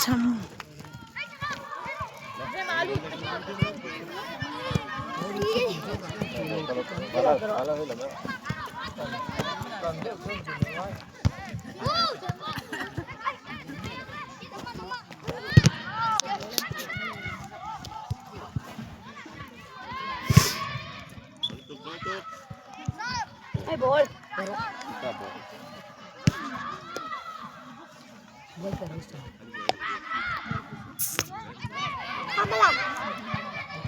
Sam. Ay, ball.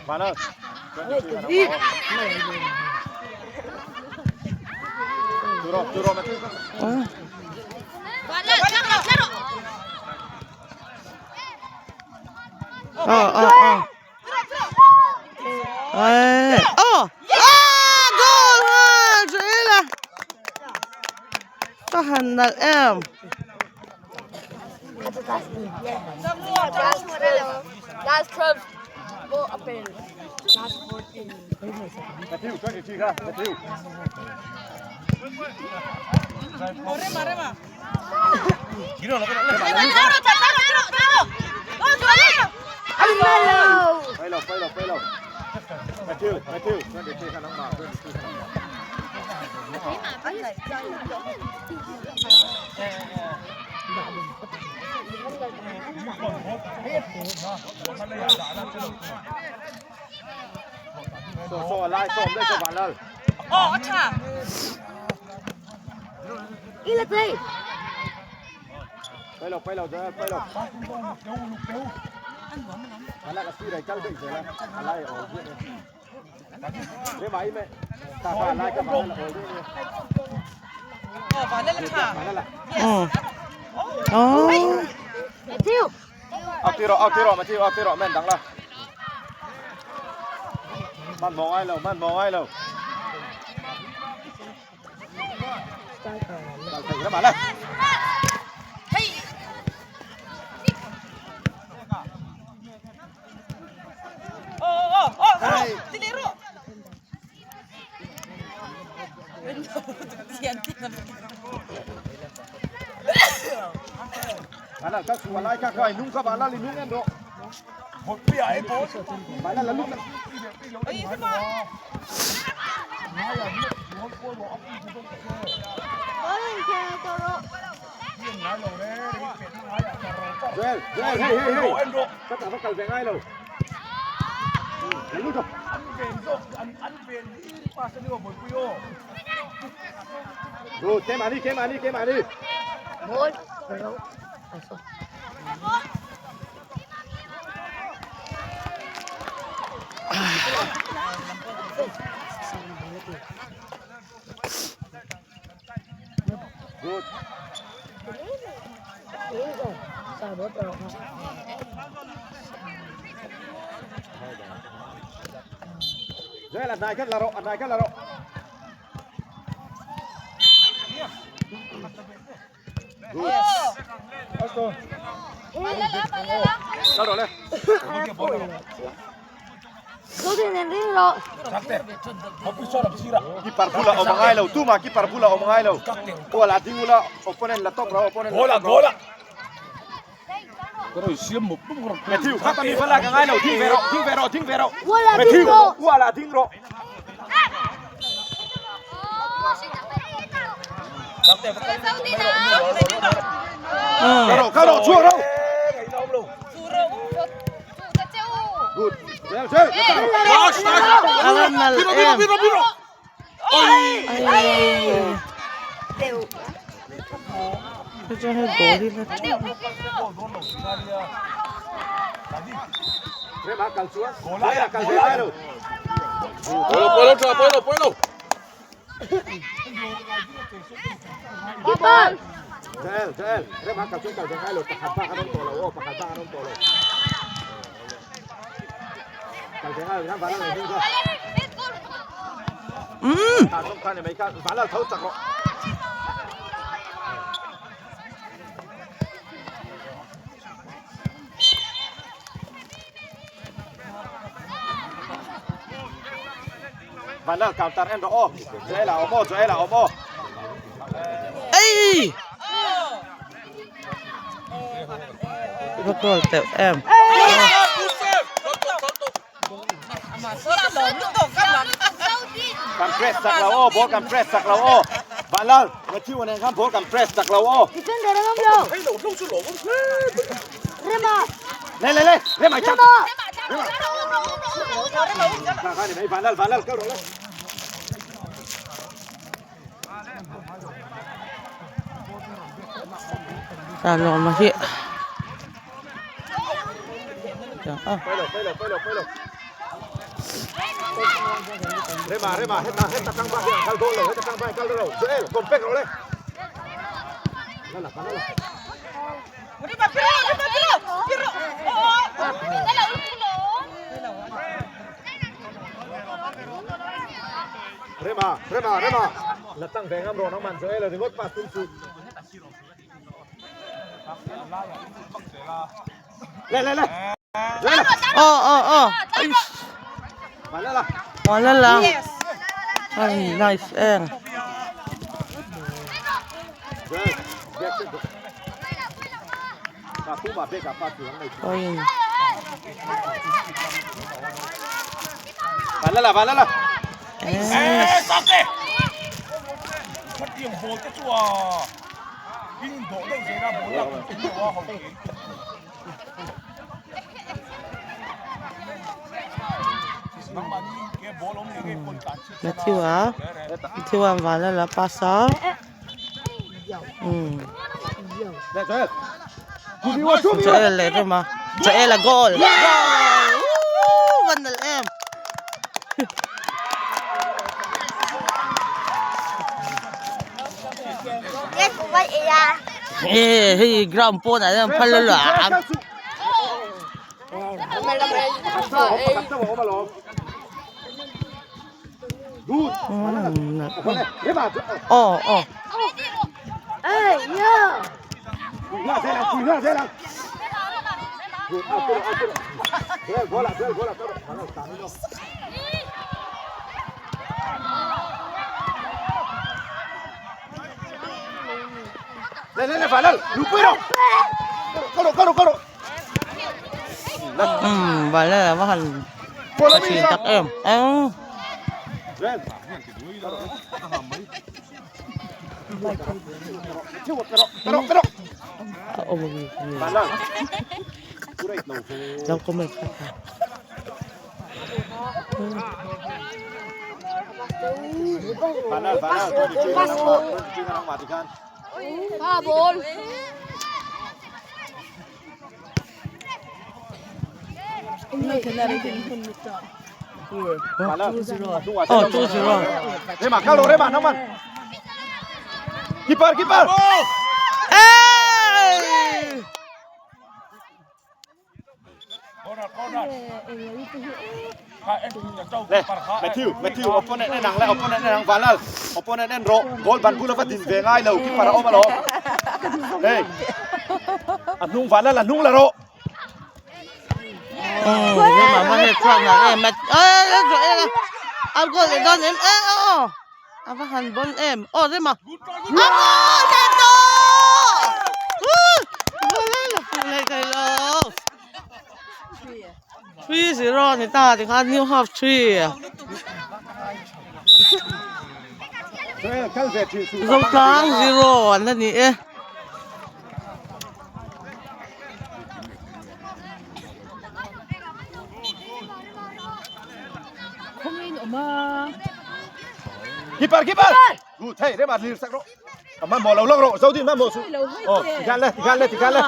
Manas. Oh. Oh, oh, oh. Ay. Oh! Ah! Goal! Ha! Joela! Tahan nalh em. Last Last 12. Go apel. Last 14. Matthew, 23 kha, Matthew. Play low, play low, play low. Matthew, Matthew, 23 kha nang ma, 23 kha nang ma. So so lai so le so van lal. Ilati. Play low, play low, play low. Ala ka si rai kal dei zela. Alai ol bi ne. Le mai me. Ta ka lai ka ma la ol bi ne. Van la. Oh. Oh. Matthew. Ao tiro, ao tiro, Matthew, ao tiro, men dang la. Man mong ai lo, man mong ai lo. Kal thei ra ma la. Ala ka su alai ka kai nung ka ba la li nung en do. Ba la la lung. Joel, Joel, hey hey hey. Ka ta va kal ve ngai lo. Lấy luôn rồi. Rồi, kem đi, kem đi, kem đi. Ball. Pero. Ay, so. Good. Joel, anh này cái là rộ, anh này cái là rộ. Good. Đâu rồi đây. Keeper pula o mangai lo, tu ma keeper pula o mangai lo. Bola dingula opponent la top ra opponent. Gola, gola. Matthew, kata mi pala ka ngai lo, thing ve ro, thing ve ro, thing ve ro. Wala Matthew, ding ro. wala ding ro. Oh. Cao độ, cao độ, chua đâu. Good. Joel, Joel, Alam nalh em. Ay. Cái cho hơi goal đi là Rema kal chua. Gola, kal chua lo. Puelo, puelo, chaval, puelo, puelo. Keeper. Joel, Joel, Rema kal chua kal ngai lo, pakhat ba ka nong to lo, pakhat ba ka nong to lo. Kal ngai lo, van la ding ko. Ta trong khan này mấy cái van la thấu chặt rồi. Vanlal counter en rawh aw. Joel a awm aw, Joel a awm aw. Ei! Va goal teuh em. Kan press chak lo aw, ball kan press chak lo aw. Vanlal, Matthew nen khan ball kan press chak lo aw. Defender an awm lo. Rema. Le le le, Rema i chak. Rema. Rema. Kha kha ni mai, Vanlal, Vanlal kal rawh le. Lawma hi Rema Rema heta heta tang ba hian kal dawn lo heta tang ba hian kal dawn lo Joel compact rawh le Lala lala Rema Rema Rema la tang ve ngam rawh nang man Joel a ringawt pass tum chu Le le le Joel Oh oh oh Malala Malala Ay nice em Joel back check Ka pu ma back a pa chu ang nei Oi Malala Malala Eh Matthew a Matthew a Vanlala pass a umm Joel leh rem a Joel a goal goal woo van nalh em. Eh hei ground pawnah hian phal a luah ang. Aw aw. Umm Vanlal a va han tha thin tak em eng. Lo comment kha kha. Oh, 2-0. Rema, kalo Rema, naman. Keeper, keeper. Hey! Le, Matthew, Matthew, opponent en ang le, opponent en ang Vanlal. Opponent en rawh, goal ban bula va din ve ngai lo, keeper a awm alawm. Hey. A hnung Vanlal, a hnung la rawh. Oh, Rema va he chhuak ngar em. Eh, a goal leh dawn em. Eh, oh. A va han bawn em. Aw Rema. A goal leh tawh! Woo! Goal a la fuh leh thei lo. 3-0 a ni ta tikhan new half 3. Zotlang 0 an la ni e. Keeper, keeper. Good, hey, Rema lir sak rawh. A hmanhmawh lo lawk rawh, Zodin hmanhmawh suh. Oh, tikhan le, tikhan le, tikhan le.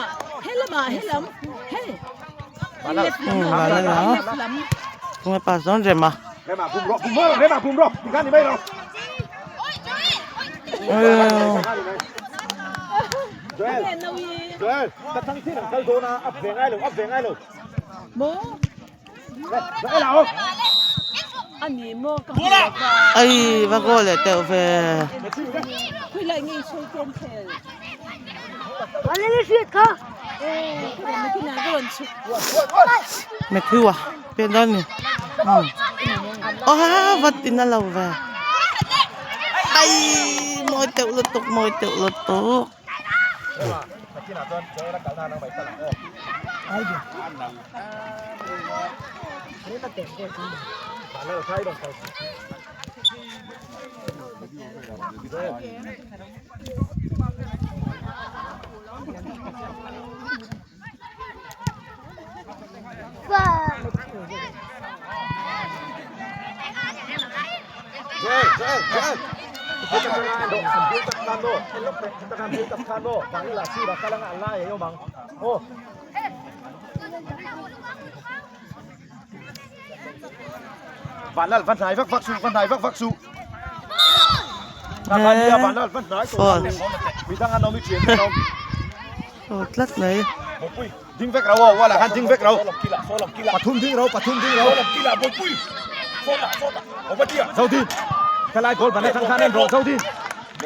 Tunge pass dawn Rema. Rema bum rawh, bum rawh, Rema bum rawh. Tikhan ni mai rawh. Joel, Joel, ka thang thin ang kal dawn a, up ve ngai lo, up ve ngai lo. Joel a awm. Ai va goal leh teuh ve. Matthew a pen dawn ni. Aw vat in a lo ve ai mawi teuh lutuk mawi teuh lutuk. Aw tlat mai. Ding vek rau aw wala khan ding vek rau. Pathum ding rau pathum ding rau. Zodin. Khalai goal ban atang khan en ro Zodin.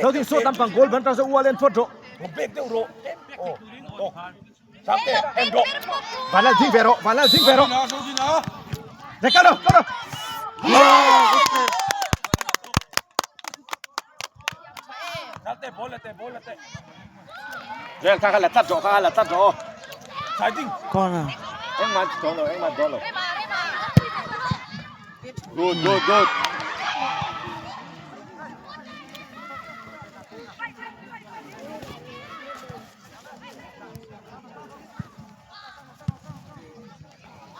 Zodin so tampang goal ban tang so ual en phot ro. Vanlal ding ve ro Vanlal ding ve ro. Để cao đâu cao đâu. Vel kha kha la tlat rawh kha la tlat rawh aw. Corner. Engmah an ti dawn lo engmah an ti dawn lo. Good good good.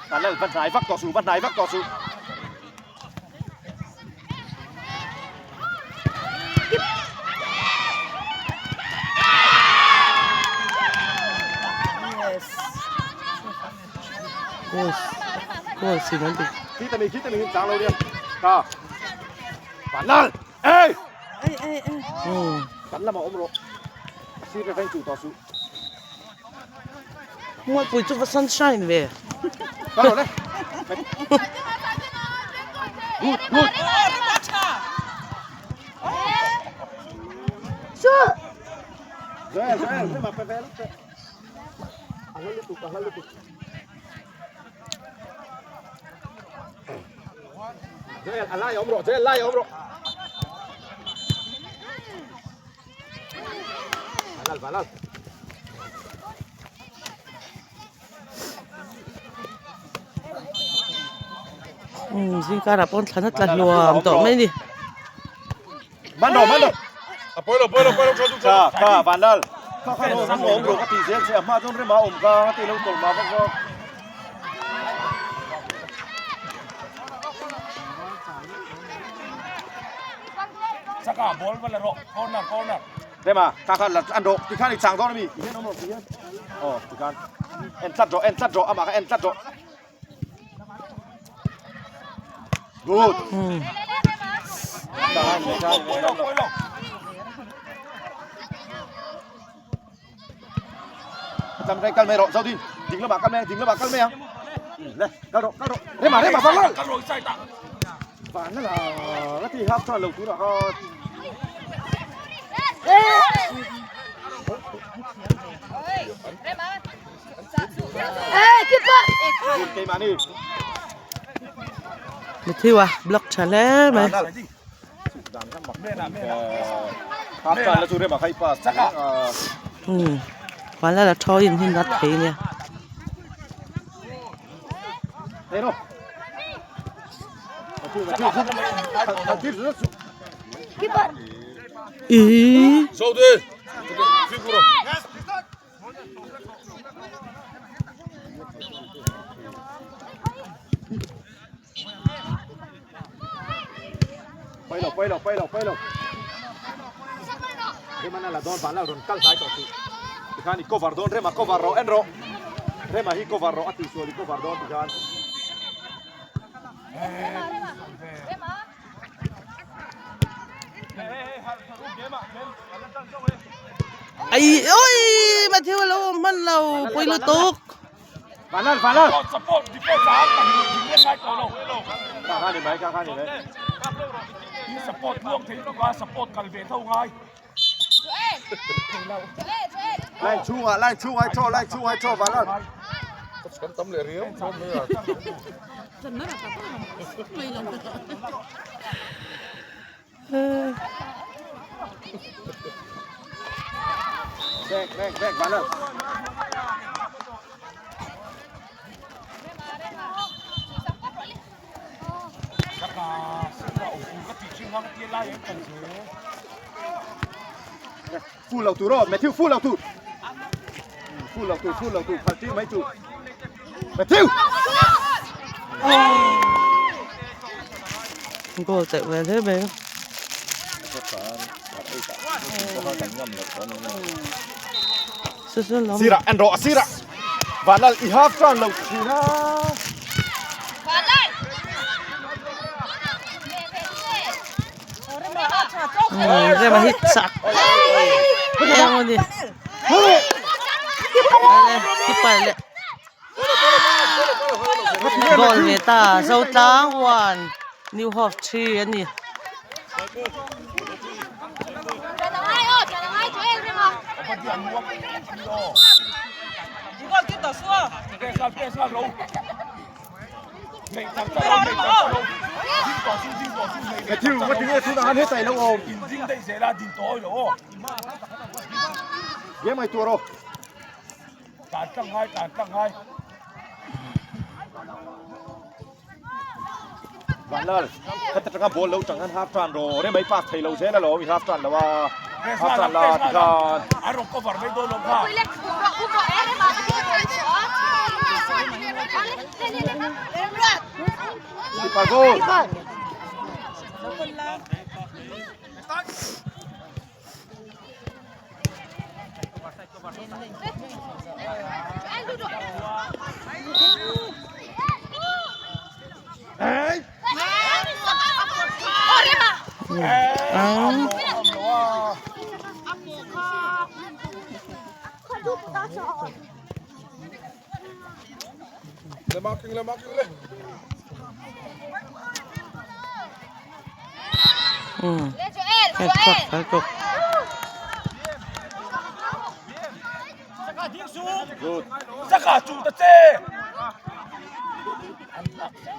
Vanlal va hnai vak tawh suh va hnai vak tawh suh. Goal goal sin an ti. Khi ta mi khi ta mi hin chang lo riam. Ta. Vanlal. Ê! Kan lama awm rawh. Sir ka veng chu tawh suh. Mualpui chu va sunshine ve. Ka rawh le. Good, good. Joel, Joel, rema pe ve lutuk. A hla lutuk, a hla lutuk. Joel, a lai awm rawh, Joel lai awm rawh. Valal, valal. Um, zingkarah pawn thlan a tla hluam tawh mai ni. Mando, mando. A pawilo, pawilo, pawilo, tha, tha, tha, vanlal. Kha kha ro ram awm ro ka ti zel che a hma chuan rema awm ka ti lo tawlh ma vak vak. Saka ball va la rawh corner corner. Rema kha kha la an rawh tikhan i chang dawn ami ti hian awm rawh ti hian aw tikhan en tlat rawh en tlat rawh amah kha en tlat rawh good Tam đây kal mai rawh Zodin ding lamah kal mai ang ding lamah kal mai ang le kal rawh kal rawh rema rema vang lal Kal rawh i side ah van la la ti hap chuan lo tur ah khan Matthew a block tha hle mai. Vanlal a thaw in hnim a thei nia. Ih. Pawilo, pawilo, pawilo, pawilo. Rema na la dawn van la rawn kal hnai tawh suh. Tikhan i cover dawn Rema cover rawh en rawh. Rema hi cover rawh a tihsual i cover dawn tikhan. Ai oi Matthew a lo awm hman lo pawi lutuk. Vanlal vanlal. Support defense ah kan ding reng ngai tawh lo. Ka kha ni mai ka kha ni mai. I support luang thei lutuk a support kal ve tho ngai. Line chhungah line chhungah i thaw line chhungah i thaw vanlal. Kan tam leh riau. Back back back van lal. Full lo tur aw Matthew full lo tur. Full lo tur full lo tur phal tir mai tur. Matthew. Goal teh ve hle mai. Sirah en rawh sirah. Vanlal i half turn lo thin a. Rema hi chak em a ni. Keeper leh goal ve ta Zotlang 1 New Hope 3 a ni. Matthew nga tinge tunah han hetai lo awm. Game ai tur aw. Vanlal, heta tanga ball lo tang han half tan ro re mai pass thei lo zel alawm i half tan lo a half tan la tikhan Keeper goal.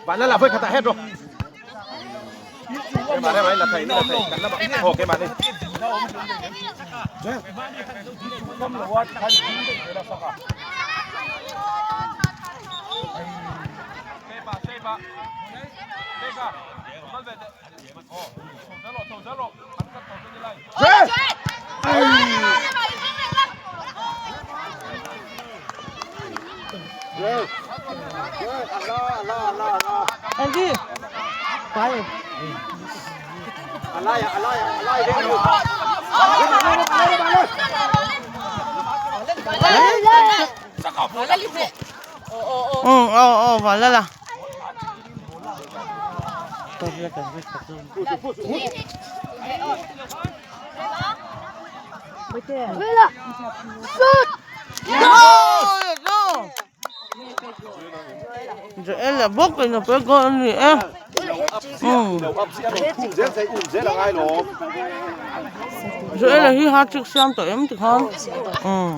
Bạn là với khát hết rồi. Cái mà đây là thầy, là thầy, cần là bạn hồ cái mà đi. Andy, phải. Alai alai alai Ừ, ờ, ờ, vào lên là. Go, go. Joel là bốc rồi nó phải con gì em. Ừ. Joel là hi hát trước xem tụi em được không? Ừ.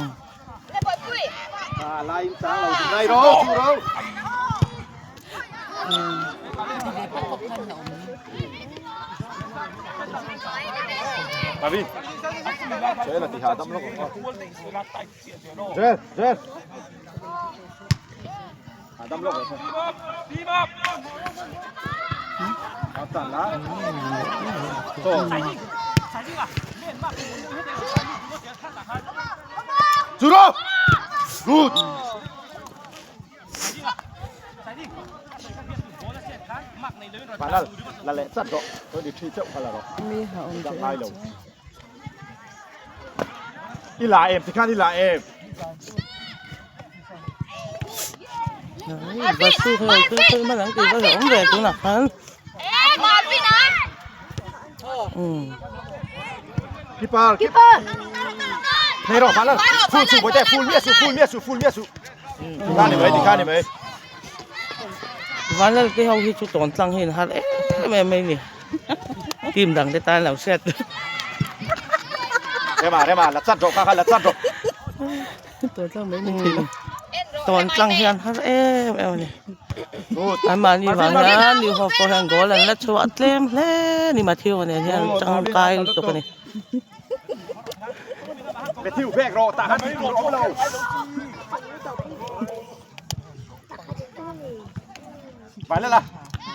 Joel là tỉ hà tâm lắm. Joel, Joel. Hà tâm lắm rồi. Zuro! Good! Bạn là là lẽ rất rõ, tôi đi thi chậu hay là rõ. Đang ai đâu. Đi là em thì khá đi là em. Và sư thôi, tôi tôi mà làm gì có ổn về cũng là hắn. Ừ. Keeper, keeper. Này rồi, bạn là full su với full mía su, full mía su, full mía su. Thì khá này mấy, thì khá này mấy. Bạn là cái hậu khi chú tổn tăng hình hát em em mấy nhỉ. Tìm đằng cái tai làm xét. Đây mà, là chặt rồi, khá là chặt rồi. Tổn tăng mấy mình. Tổn tăng hiền hát em em này. An mahni vang hian New Hope pawh hian goal an la chhuah tlem hle a ni Matthew nen hian tangkai lutuk a ni. Matthew vek rawh tah khan tih tur a awm lo. Vai la la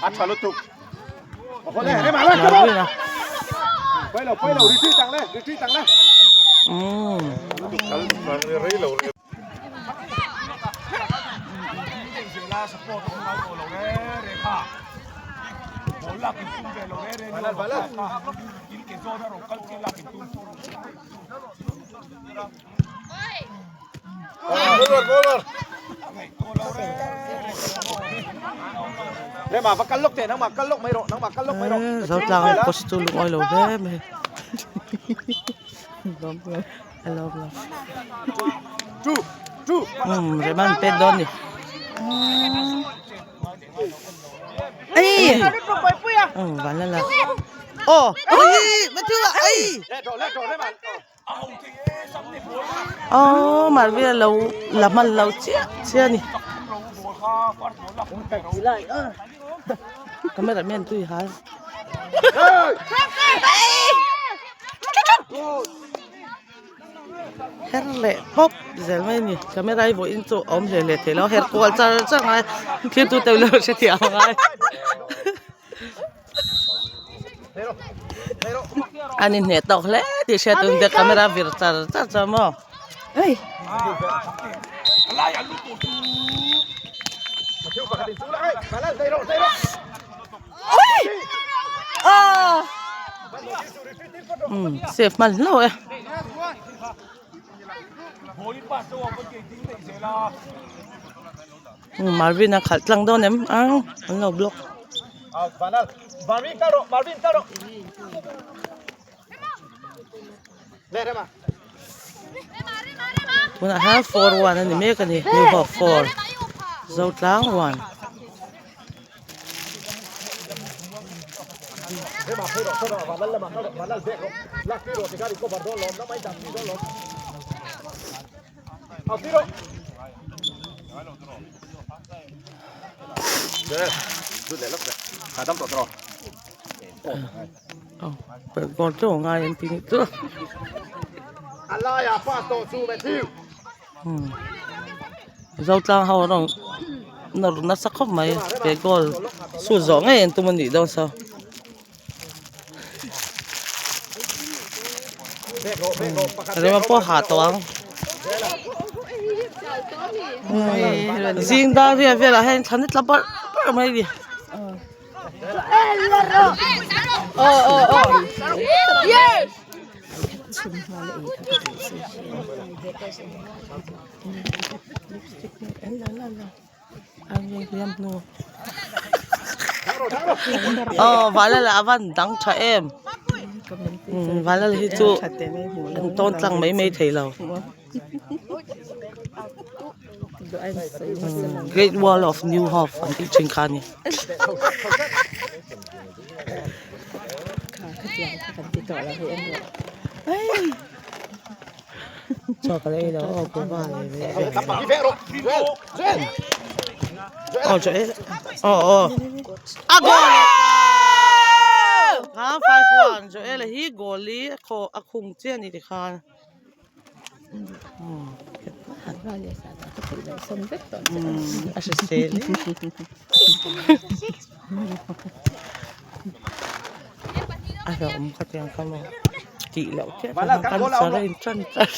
a tha lutuk. Zotlang post chu lungawi lo hle mai umm rem an pet dawn a ni umm vanlala aw ai. Aww Marvin a lo la hman lo chiah chiah a ni camera man tui hal her leh pawp zel mai a ni camera hi vawiin chu a awm hle hle thei lo her kual char char ngai thil tu te lo hrethiam angai. An inhneh tawk hle tih hriat tur te camera vir char char chuan maw umm safe hman hlauh e. Marvin a khalh tlang dawn em ang an lo block. Tunah hian 4-1 a ni mek a ni New Hope 4 Zotlang 1. Goal chu ngai an ti chu. Zotlang ho erawh nawr nasa khawp mai he goal shoot zawh ngei an tum a nih dawn saw. Rema pawh hah tawh ang zing dar riat velah hian thlan a tla barh barh mai a ni. Aw Valala a van dang tha em Valala hi chu an tawn tlang mai mai thei lo Great Wall of New Hope an tih thin kha a ni. Chaw ka la ei lo aw kuhva leh ve aw chaw ei aw aw a goal kha 5-1 Joel hi goal hi a khaw a khung chiah a ni tikhan a hrisel e a hlauhawm kha tiang kha maw tih loh chiah chuan cancer a in tan tan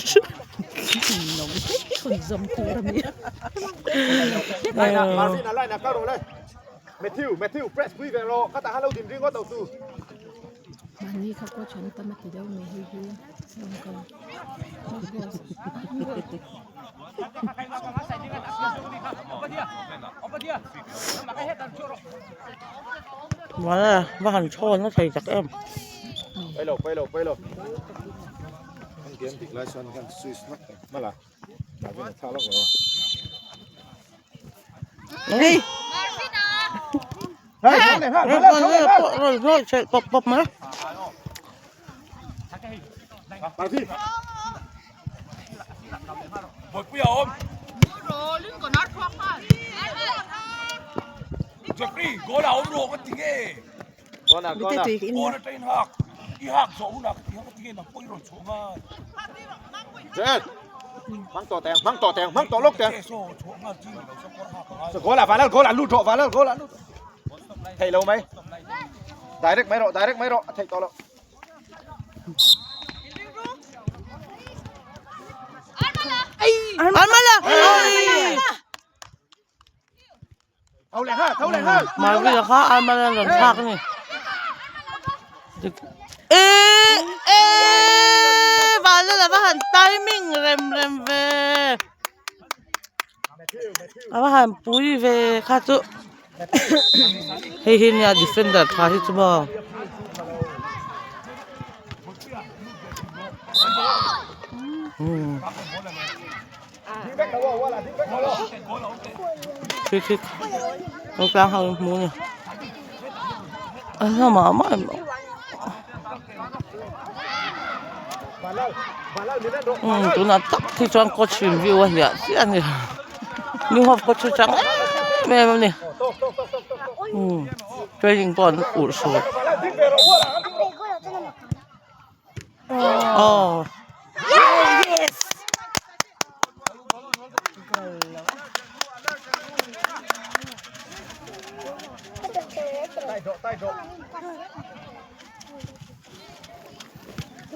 Muala va han chhawn a thei tak em. Hey. Rồi rồi chạy bập bập mà. Joel mang tawh teng mang tawh teng mang tawh lawk teng goal ah vanlal goal ah lut rawh vanlal goal ah lut thei lo mai direct mai rawh direct mai rawh a theih tawh loh. Armala Marvin a kha Armala rawn thlak a ni e e Vanlal a va han timing rem rem ve a va han pui ve kha chu hei hi nia defender tha hi chu maw. Khi khi lo tlang ho in hmu a ni a hla mah mah em umm tunah tak hi chuan coach in view a hliah chiah a ni new hope coach hi chang em em a ni umm training pawh an urh suh aw.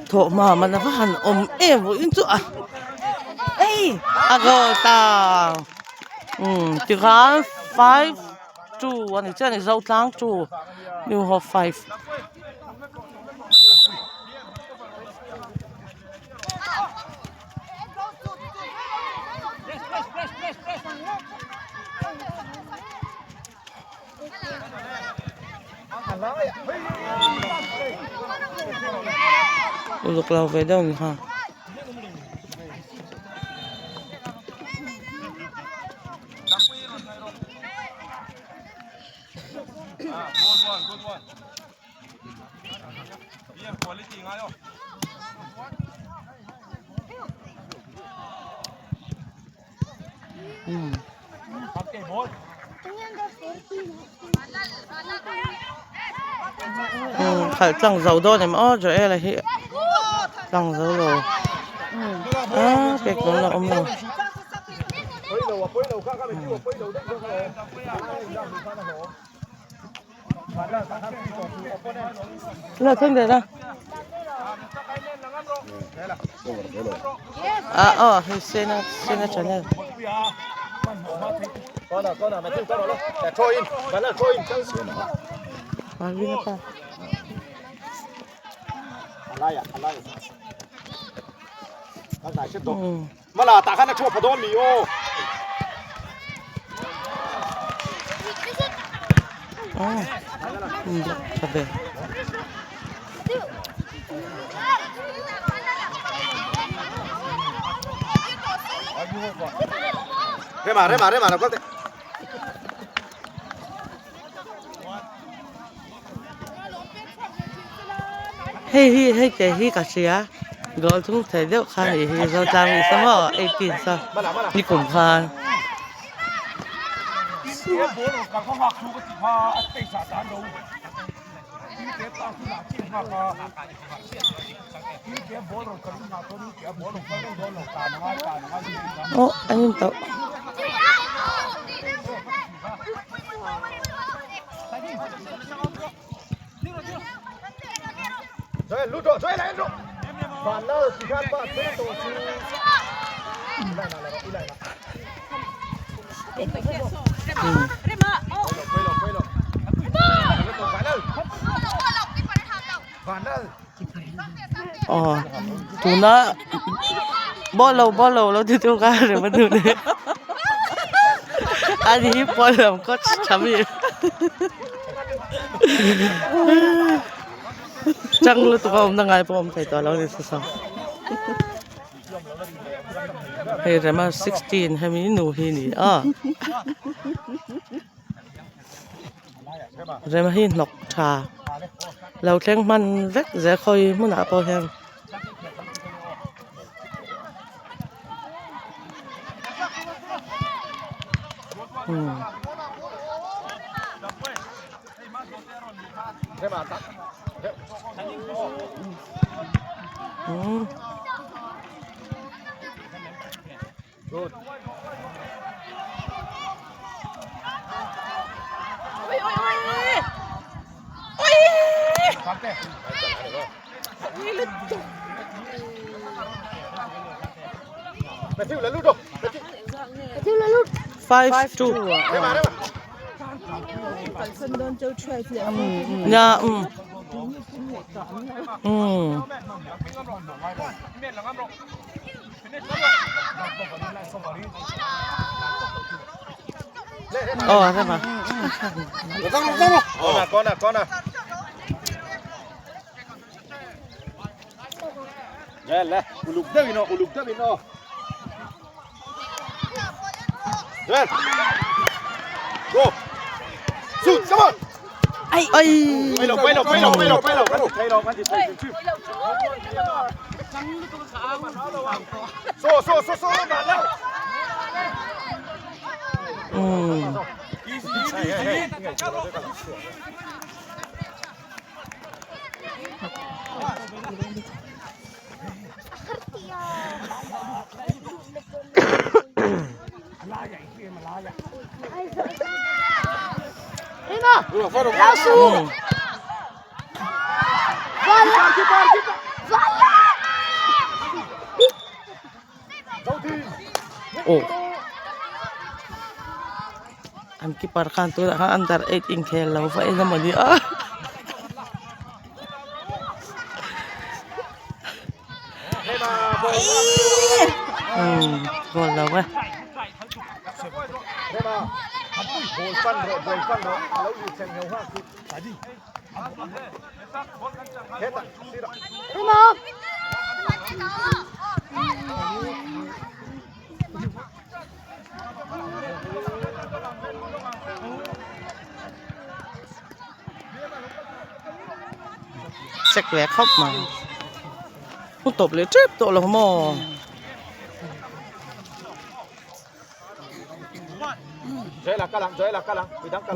Thawh hma man a va han awm em vawiin chu a a goal ta umm tikhan 5 2 a ni chiah a ni Zotlang 2 New Hope 5. Uluk lo ve deuh a ni kha. Khalh tlang zo dawn em aw Joel a hi tlang zo lo a pek dawn la awm lo. La theng deh la. Ah aw hei sena sena channel. Marvin pa. Mala tah khan a thuak pha dawn mi aw. Rema rema rema lo kal teh. Hei hi hei te hi ka hria goal thung thei deuh kha hei hi zo tlang ni sa maw 18 sa nikum khan. Aw an in tauh. Aw tuna ball lo ball lo lo ti tu kha rem a duh nen ani hi pawn lam coach tha mi chang lutuk a awmna ngai pawh a awm thei tawh lo a ni saw hei rema 16 hemi nu hi a ni a. Rem hi hnawk tha lo thleng hman vek zel khawi hmunah pawh hian. Um. 5 2. Nia um. Um. Aw a rem a. Corner, corner. Le le, uluk deuh in aw, uluk deuh in aw. Joel. Go. Shoot, come on. Ai. Quay đầu, quay đầu, quay đầu, quay đầu, quay đầu, quay đầu, quay đầu, quay đầu. So, so, so, so, bạn đâu. Um. Hey, hey, hey. Um. Aw an keeper khan tunah khan under eight inkhel lo va en a mawni a umm goal lo e. Check ve khawp mai hun tawp leh tep tawh lo maw.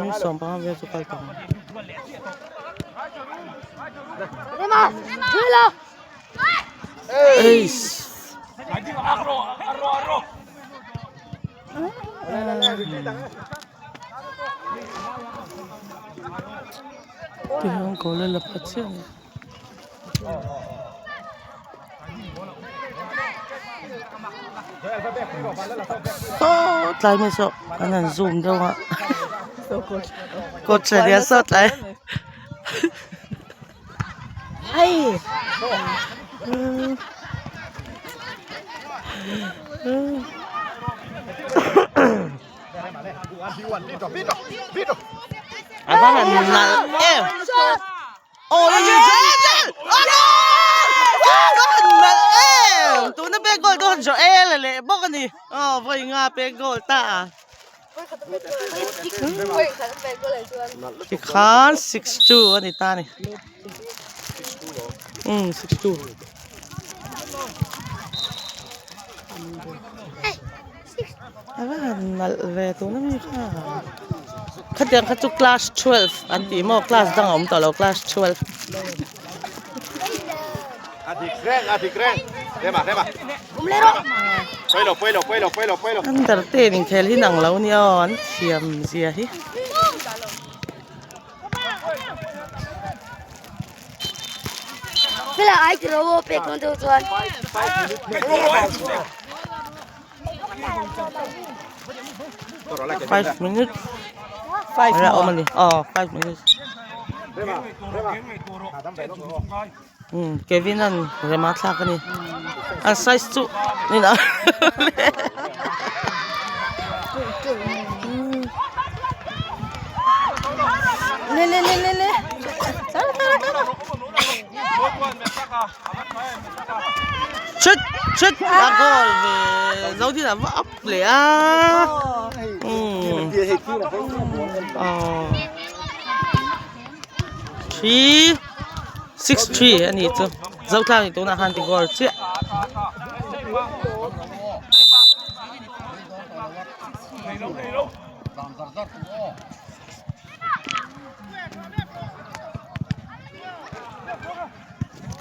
Mi 15 vel chu kal tawh ang. Eiss. Tihian goal a la pha chiah a ni. Saw tlai mai saw an han zoom deuh a coach ania saw tlai a va han nalh em. Aw em tuna pek goal dawn Joel a leh bawk a ni aw vawi nga pek goal ta a tikhan 6-2 a ni ta a ni umm 6-2. A va han nalh ve tuna mi kha khatiang kha chu class 12 an tih maw class dang a awm tawh lo class 12. Under 10 inkhel hi nang lo nia aw an thiam zia hi. 5 minutes 5 la awm a ni aw 5 minutes um Kevin an rem a thlak a ni an size chu Chut chut a goal ve zo din a va up leh a umm aw 3 6 3 a nih chu Zotlang in tunah khan ti goal chiah.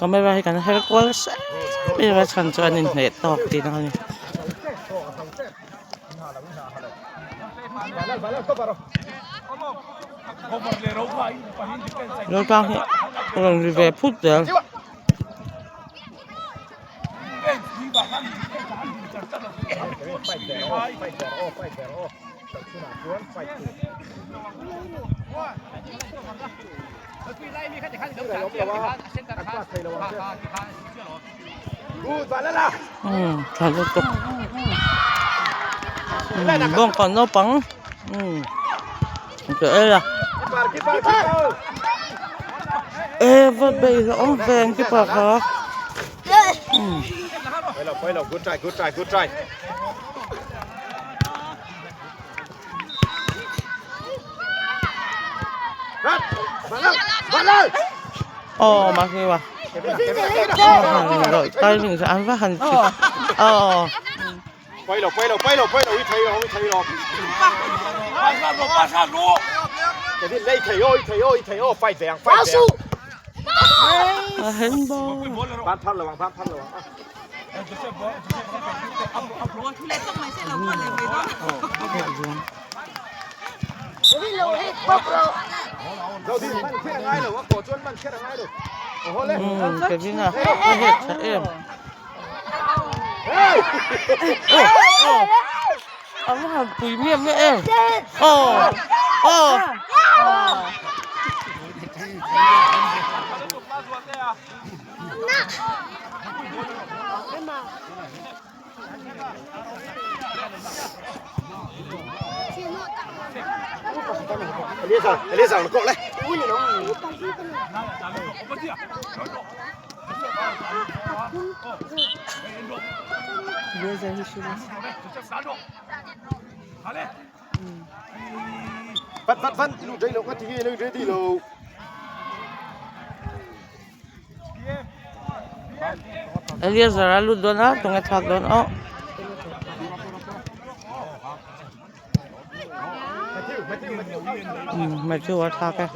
Camera hi kan her kual nasa em em a chhan chu an inhneh tawk tihna a ni. Lotlang hi a rawn ri ve phut zel. Tha lutuk bawngkawn naupang ka ei a e va bei hlauh awm ve ang keeper kha. Aw mahse wa han rawih timing chu an va han aw a handball Kevin a a het tha em a va han pui miam miam em aw aw. Eleazer a lut dawn a tunge thlak dawn aw. Matthew a thlak e.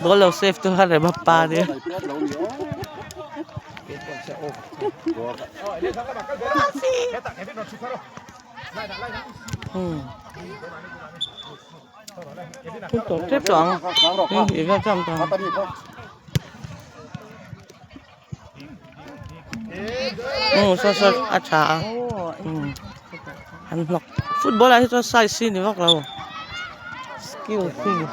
Ball lo save tu kha rem a pa nia. Hun tawp tep tawh ang i vel cham tawh ang. Saw saw a tha a an hnawk football ah hi chuan size hi ni vak lo skill hi ni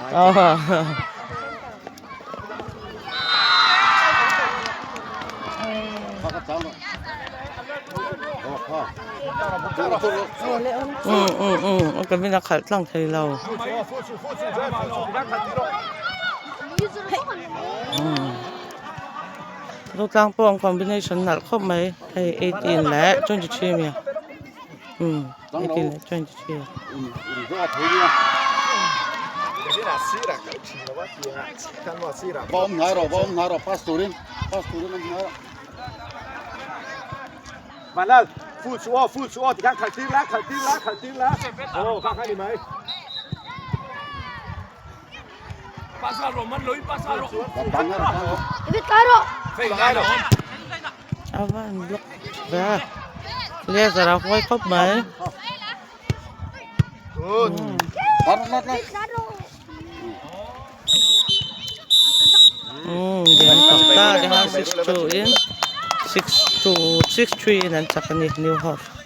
Umm cabin a khalh tlang thei lo. Zotlang pawh an combination nalh khawp mai hei 18 leh 23 a mi a umm 18 leh 23. Vanlal, full chu aw, full chu aw tikhan khalh tir la, khalh tir la, khalh tir la. Aw, kha kha ni mai. A va han block ve a, laser a huai khawp mai. Umm lian tak ta te khan 6 2 in 6 2 6 3 in an chak a ni new house.